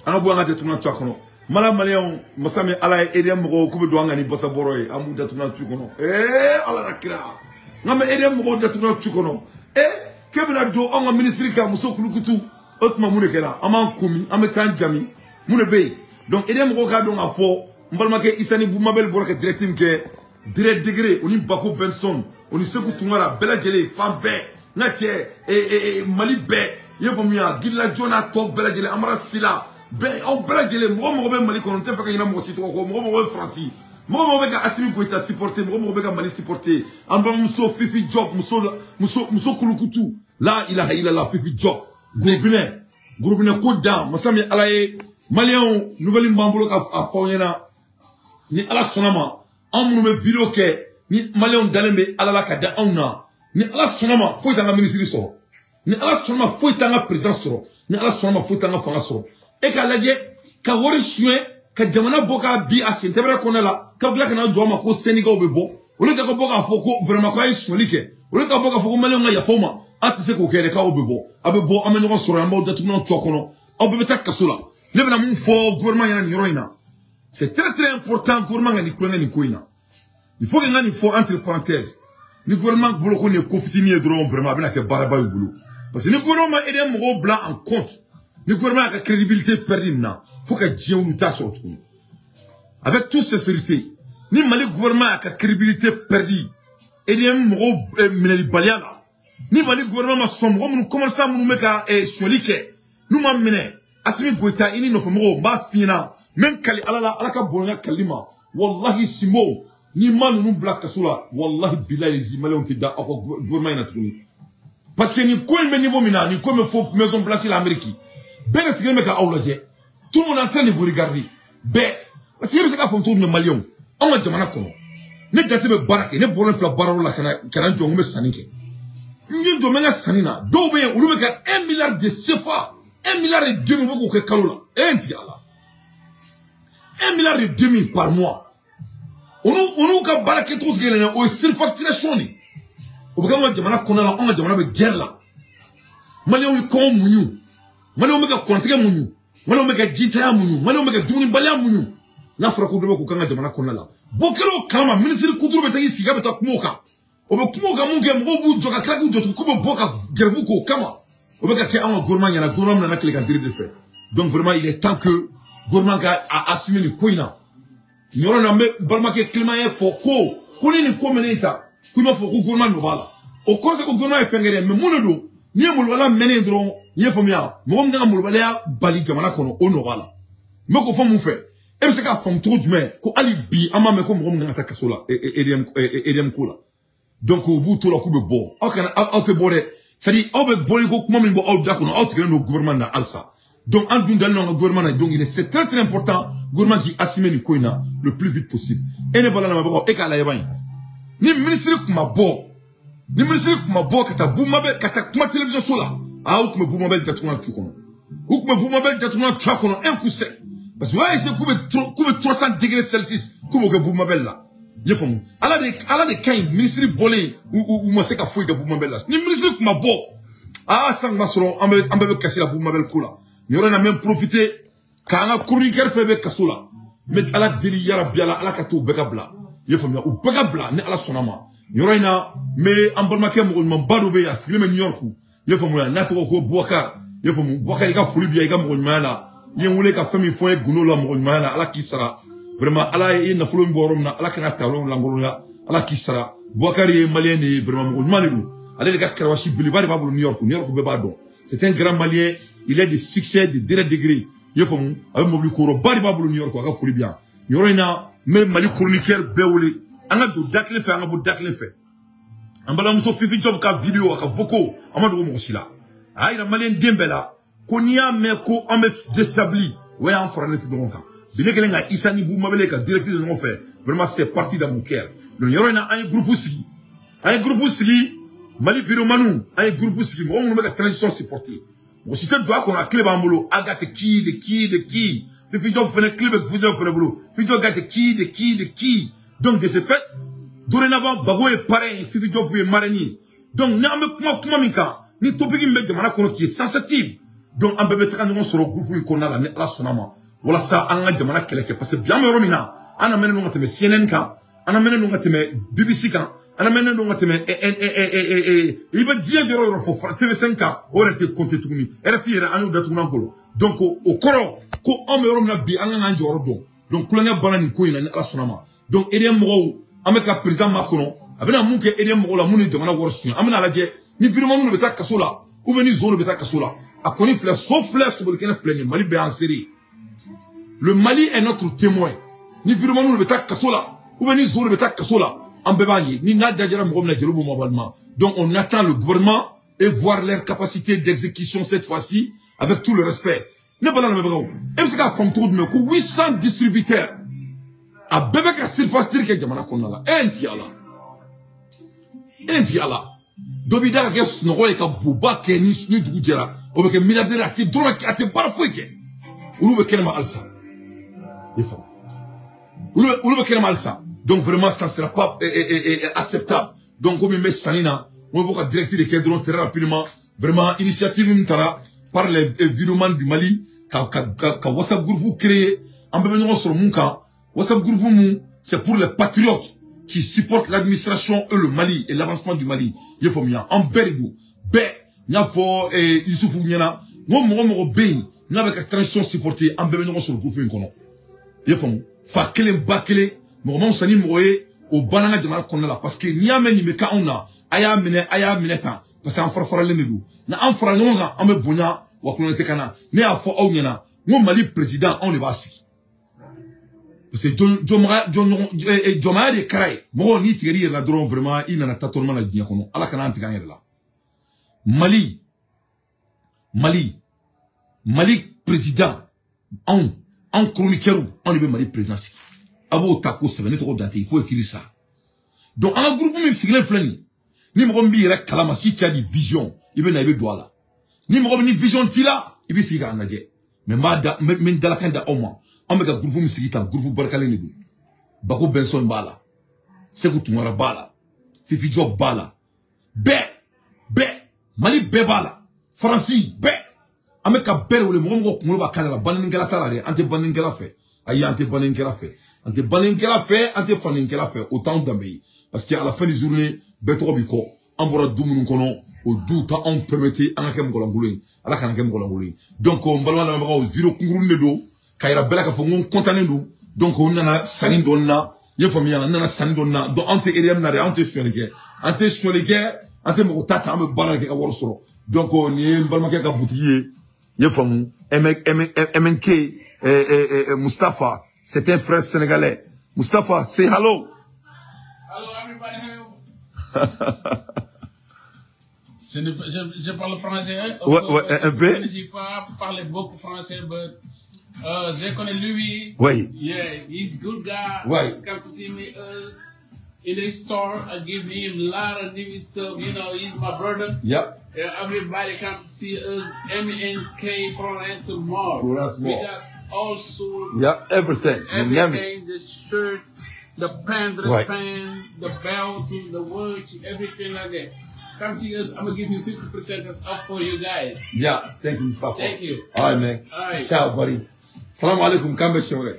An ka bɔ an ka datugulan tu a kɔnɔ. Mala maliyɛnw, masa min Ala ye EDM mɔgɔw k'u bɛ don an kan ni basa bɔrɔ ye, an b'u datugulan tu kɔnɔ. Ee Ala na kira, n ka mɛ EDM mɔgɔw datugulan tu kɔnɔ. Ee k'e bɛna don anw ka minisiri kan muso kulukutu, o tuma mun de kɛra? An b'an komi an bɛ taa jami, mun de bɛ yen? Donc EDM mɔgɔw k'a dɔn k'a fɔ n balimakɛ Issa ni Bumabel bɔra ka direct min kɛ, direct degré o ni Bako Benson o ni Sekou Tounkara bɛɛ lajɛlen, fan bɛɛ n ka cɛ, Mali bɛɛ, i y'a faamuya, Gilila n'a tɔ bɛɛ lajɛlen, Amara Sila bɛɛ, aw bɛɛ lajɛlen, mɔgɔ mɔgɔ bɛ Mali kɔnɔ, n tɛ fɛ ka ɲinɛ mɔgɔ si tɔgɔ kɔ, mɔgɔ mɔgɔ bɛ Faransi, mɔgɔ mɔgɔ bɛ ka Assimi Goïta supporter, mɔgɔ mɔgɔ bɛ ka Mali supporter, an balimamuso Fifi Diop, muso muso muso kulukutu, la ilaha illallah, Fifi Diop, Gurubinɛ Gurubinɛ ko dan, masa min Ala ye. Maliyɛnw, nouvelle min b'an bolo ka a fɔ aw ɲɛna, ni Ala sɔnna ma, anw minnu bɛ vidéo kɛ, ni maliyɛnw dalen bɛ Ala la ka da anw na, ni Ala sɔnna ma, foyi t'an ka minisiri sɔrɔ, ni Ala sɔnna ma, foyi t'an ka président sɔrɔ, ni Ala sɔnna ma, foyi t'an ka fanga sɔrɔ. E k'a lajɛ ka wari suɲɛ ka jamana bɔ k'a bi a sen tɛbɛrɛ kɔnɔ la, ka tila ka na jɔ a ma ko syndicats bɛ bɔ, olu ka bɔ k'a fɔ ko vraiment k'a ye sonyali kɛ, olu ka bɔ k'a fɔ ko maliyɛnw ka yafa u ma, a tɛ se k'o kɛ dɛ, k'aw bɛ bɔ, aw bɛ bɔ, an bɛ ɲɔgɔn sɔrɔ, an b'aw datugulanw tu a kɔnɔ, aw bɛɛ bɛ taa kaso la. Ne bɛna mun fɔ gouvernement ɲɛna nin yɔrɔ in na? C'est très très important, gouvernement ka nin kulonkɛ nin ko in na. Il faut que n ka nin fɔ entre parenthèses. Ni gouvernement bolo ko nin ye ko fitinin ye dɔrɔn, vraiment a bɛna kɛ baaraba y'u bolo, parce que ni gouvernement ma EDM mɔgɔw bila en compte, ni gouvernement y'a ka crédibilité perdu nin na, fo ka diɲɛ wuli t'a sɔrɔ tuguni. Avec toute sincérité, ni Mali gouvernement y'a ka crédibilité perdu EDM mɔgɔw minɛlibaliya la, ni Mali gouvernement ma sɔn mɔgɔ minnu commerçant minnu bɛ ka sonyali kɛ n'u ma minɛ, Assimi Goïta i ni nɔfɛmɔgɔw, n b'a f'i ɲɛna, n bɛ n kali Ala la, Ala ka bonya kalili ma, wallahi Simbo, ni ma ninnu bila kaso la, wallahi bilahi, maliyɛnw tɛ da aw ka gouvernement in na tuguni, parce que nin ko in bɛ niveau min na, nin ko in bɛ fo Maison Blanche la Amérique, bɛɛ de sigilen bɛ ka aw lajɛ, tout le monde est en train de vous regarder, bɛɛ, parce que e bɛ se k'a fɔ cogo min na, maliyɛnw, anw ka jamana kɔnɔ, ne jate bɛ baara kɛ, ne bɔlen filɛ baarayɔrɔ la ka na jɔ, n bɛ sanni kɛ, n ye jɔ n bɛ n ka sanni na, dɔw bɛ yen olu bɛ ka 1 milliard de CFA, 1 milliard et demi, u bɛ k'o kɛ kalo la, e ye n tigɛ a la, 1 milliard et demi par mois, olu ka baara kɛcogo tɛ kelen ye, o ye surfacturation de ye, o bɛ kɛ anw ka jamana kɔnɔna la, anw ka jamana bɛ guerre la, maliyɛnw ye kɔngɔ muɲu, maliyɛnw bɛ ka kɔntigɛ muɲu, maliyɛnw bɛ ka jitanya muɲu, maliyɛnw bɛ ka dumunibaliya muɲu, n'a fɔra ko dɔ bɛ k'o k'an ka jamana kɔnɔna la, bɔ kɛra o kalama, minisiri kuturu bɛ taa i sigi k'a bɛ taa kuma o kan, o bɛ kuma o kan mun kɛ, mɔgɔw b'u jɔ ka tila k'u jɔ tugun k'u bɛ bɔ ka grève k'o kama, o bɛ ka kɛ anw ka gouvernement ɲɛna, gouvernement nana tilegan de fɛ. Donc vraiment il est temps que gouvernement ka a assumer nin ko in na. Nin yɔrɔ in na, n bɛ balimakɛ Clément ye fɔ ko ni nin ko mɛnɛ in ta, ko i b'a fɔ ko gouvernement nɔ b'a la, o kɔrɔ tɛ ko gouvernement ye fɛn kɛ dɛ, mais mun de don, n'i ye molobaliya mɛnnen dɔrɔn, i ye faamuya, mɔgɔ min kan ka molobaliya bali jamana kɔnɔ, o nɔ b'a la. N bɛ k'o fɔ mun fɛ? E bɛ se k'a faamu cogo jumɛn ko hali bi an m'a mɛn ko mɔgɔ min kan ka taa kaso la EDM ko la? Donc u b'u to la k'u bɛ bɔ, aw kana aw tɛ bɔ dɛ, c'est à dire aw bɛ bɔli ko kuma min bɔ aw da kɔnɔ, aw tigɛlen don gouvernement na halisa. Donc an dun dalen don an ka gouvernement na, donc c'est très très important gouvernement k'i assumer nin ko in na le plus vite possible. E ne bala lamɛnbagaw, e k'a lajɛ ban ye, ni ministre kun ma bɔ, ni ministre kun ma bɔ ka taa Bumabel ka taa kuma télévision so la, ah, u tun bɛ Bumabel datugulan tu kɔnɔ, u tun bɛ Bumabel datugulan tu a kɔnɔ un coup sec, parce que u y'a essayé k'u bɛ 300 degrés Celsius k'u b'o kɛ Bumabel la, i ye faamu? Ala de ka ɲi, ministre bɔlen u ma se ka foyi kɛ Bumabel la. Ni ministre kun ma bɔ, ah, san ma sɔrɔ an bɛɛ bɛ kasi la Bumabel ko la. Nin yɔrɔ in na, n bɛ profiter k'an ka chroniqueur fɛn bɛ kaso la, n bɛ Ala deli yarabi Ala, Ala ka t'u bɛɛ ka bila, i ye faamuya, u bɛɛ ka bila ni Ala sɔnna ma. Nin yɔrɔ in na, n bɛ an balimakɛ mɔgɔ ɲumanba dɔ bɛ yen, a sigilen bɛ New York, i ye faamuya, n'a tɔgɔ ko Boubacar, i ye faamu, Boubacar, i ka foli bi yan i ka mɔgɔ ɲumanya la, i ye n wele ka fɛn min fɔ n ye gundo la mɔgɔ ɲumanya la, Ala k'i sara vraiment, Ala ye nafolo min bɔ yɔrɔ min na, Ala kana ta yɔrɔ lankolonya, Ala k'i sara. Boubacar ye maliyɛn de ye, vraiment mɔgɔ ɲuman de don, ale de ka karawasi belebeleba de b'a bolo New York, New York bɛɛ b'a dɔn, c'est un grand malien, il est de succès de dernier degré, i ye faamu, a bɛ mobili koroba de b'a bolo New York, a ka foli bi yan. Nin yɔrɔ in na, n bɛ Mali chroniqueur bɛɛ wele, an ka don da kelen fɛ, an ka bɔ da kelen fɛ. An balimamuso Fifi Diop ka vidéo, a ka vocaux, an ma dogo mɔgɔ si la, a y'a yira maliyɛn den bɛɛ la ko n'i y'a mɛn ko an bɛ déstabiliser, o y'an faralen tɛ ɲɔgɔn kan bi, ne kɛlen ka Issa ni Bumabel ka direct de ɲɔgɔn fɛ, vraiment c'est parti dans mon cœur. Donc yɔrɔ in na, an ye groupe sigi, an ye groupe sigi, Mali vidéomaniw, an ye groupe sigi, mɔgɔ minnu bɛ ka transition supporter, mɔgɔ si tɛ don a kɔnɔ, a clé b'an bolo, Agathe qui de qui de qui, Fifi Diop fɛnɛ clé bɛ Fifi Diop fɛnɛ bolo, Fifi Diop Agathe qui de qui de qui. Donc de ce fait, dorénavant, Bago ye parrain, Fifi Diop ye marraine ye. Donc n'an bɛ kuma min kan, ni topic min bɛ jamana kɔnɔ qui est sensitive, Donc an bɛɛ bɛ taga ɲɔgɔn sɔrɔ groupe in kɔnɔna la ni Ala sɔnna ma, walasa an ka jamana kɛlɛ kɛ. Parce que bi an bɛ yɔrɔ min na, an lamɛnnen don ka tɛmɛ CNN kan, an lamɛnnen don ka tɛmɛ BBC kan, an lamɛnnen don ka tɛmɛ i bɛ diɲɛ yɔrɔ yɔrɔ fɔ TV5 kan, o yɛrɛ tɛ compter tuguni. RFI yɛrɛ an y'o datugu n'an bolo. Donc o kɔrɔ ko anw bɛ yɔrɔ min na bi, an kan k'an jɔyɔrɔ dɔn. Donc kulonkɛ banna nin ko in na ni Ala sɔnna ma. Donc EDM mɔgɔw, an bɛ ka président makɔnɔ, a bɛna mun kɛ EDM mɔgɔw la, mun ni jamana wari suɲɛ, an bɛna lajɛ ni virement bɛ taa kaso la ou bien ni zone bɛ taa kaso la. A kɔni filɛ, so filɛ, sobolikɛnɛ filɛ nin, Mali bɛɛ y'an seere. Le Mali est notre témoin. Ni virement bɛ taa kaso la ou bien ni zone bɛ taa kaso la, an bɛɛ b'a ye. Ni n'a dajara mɔgɔ min na, jeliw b'o ma balima. Donc on attend le gouvernement et voir leur capacité d'exécution cette fois-ci, avec tout le respect. Ne bala lamɛnbagaw, e bɛ se k'a faamu cogo jumɛn ko 800 distributeurs a bɛɛ bɛ ka surface kɛ jamana kɔnɔna la? E n tigi Ala, e n tigi Ala. Dɔ b'i da ka kɛ sunɔgɔ ye ka boba kɛ, ni dugu jɛra o bɛ kɛ milliardaire, a tɛ dɔrɔn, a tɛ baara foyi kɛ. Olu bɛ kɛnɛma halisa, i faamu, olu bɛ kɛnɛma halisa. Donc vraiment ça ne sera pas acceptable. Donc komi n bɛ sanni na, n bɛ bɔ ka direct de kɛ dɔrɔn très rapidement. Vraiment initiative min taara par les vidéomans du Mali ka WhatsApp groupe créer, an bɛɛ bɛ ɲɔgɔn sɔrɔ mun kan. WhatsApp groupe mun, c'est pour les patriotes qui supportent l'administration et le Mali et l'avancement du Mali. I ye faamuya, an bɛɛ de don, bɛɛ. N y'a fɔ Yusufu ɲɛna, n ko mɔgɔ mɔgɔ bɛ yen n'a bɛ ka transition supporter, an bɛɛ bɛ ɲɔgɔn sɔrɔ groupe in kɔnɔ. I ye faamu, fa kelen ba kelen, mɔgɔ ma fisa ni mɔgɔ ye, o banna an ka jamana kɔnɔna la. Parce que n'i y'a mɛn nin bɛ kɛ anw na, a y'a minɛ, a y'a minɛ tan, parce que an fara faralen de don. N'an fara ɲɔgɔn kan, an bɛ bonya wa kulonkɛ tɛ ka na. Ne y'a fɔ aw ɲɛna, n ko Mali président, anw de b'a sigi. Parce que jɔnmaya de kɛra ye. Mɔgɔ n'i tigɛr'i yɛrɛ la dɔrɔn, vraiment i nana tâtonnement la diɲɛ kɔnɔ. Ala kana an tigɛ an yɛrɛ la. Mali président, anw chroniqueurs, anw de bɛ Mali président sigi. A b'o ta ko sɛbɛn, ne tɔgɔ Dante, il faut écrire ça. Donc an ka groupe min sigilen filɛ nin, ni mɔgɔ min b'i yɛrɛ kalama, si tu as des visions, i bɛ na, i bɛ don a la. Ni mɔgɔ min ni vision t'i la, i bɛ sigi k'a lajɛ. Mais n b'a da, n bɛ n dalakan da aw ma. An bɛ ka groupe min sigi tan, groupe barikalen de don. Bako Benson b'a la, Segu Tunkara b'a la, Fifi Diop b'a la, bɛɛ bɛɛ, Mali bɛɛ b'a la, Faransi bɛɛ. An bɛ ka bɛɛ de wele, mɔgɔ mɔgɔ kunkolo b'a kan la, bannikɛla t'a la dɛ, an tɛ bannikɛla fɛ. Ayi, an tɛ bannikɛla fɛ, an tɛ bannikɛla fɛ, an tɛ fanikɛla fɛ, o t'anw danbe ye. Parce que à la fin du journée, bɛɛ tɔgɔ b'i kɔ. An bɔra du minnu kɔnɔ, o du ta anw permettre an ka kɛ mɔgɔlankolon ye. Ala kana kɛ mɔgɔlankolon ye. Donc n balima lamɛnbagaw, vidéo kunkurunin de don ka yira bɛɛ la k'a fɔ n ko n content don. Donc n nana sanni dɔɔni na, i ye faamuya, n nana sanni dɔɔni na. Donc anw tɛ EDM na dɛ, anw tɛ sonyali kɛ, an tɛ sonyali kɛ, an tɛ mɔgɔ ta ta, an bɛ baara de kɛ ka wari sɔrɔ. Donc nin ye n balimakɛ ka butigi ye, i ye faamu, MNK Mustapha, c'est un frère sénégalais. Mustapha, say hello. Hello everybody. Je parle français. Hein? Ouais, un peu. Je ne sais pas parler beaucoup français, but je connais lui. Oui. Yeah, he's good guy. Ouais. Come to see me us in the store. I give him a lot of new stuff. You know, he's my brother. Yeah. Yeah, everybody come to see us. MNK Florence Mall. Florence Mall. We got also. Yeah, everything. Everything. The shirt, the pant, the right. Pant, the belt, the watch, everything like that. Come see us. I'm gonna give you 50% off for you guys. Yeah, thank you, Mustafa. Thank you. All right, man. All right. Ciao, buddy. Salam alaikum. Kambe shore.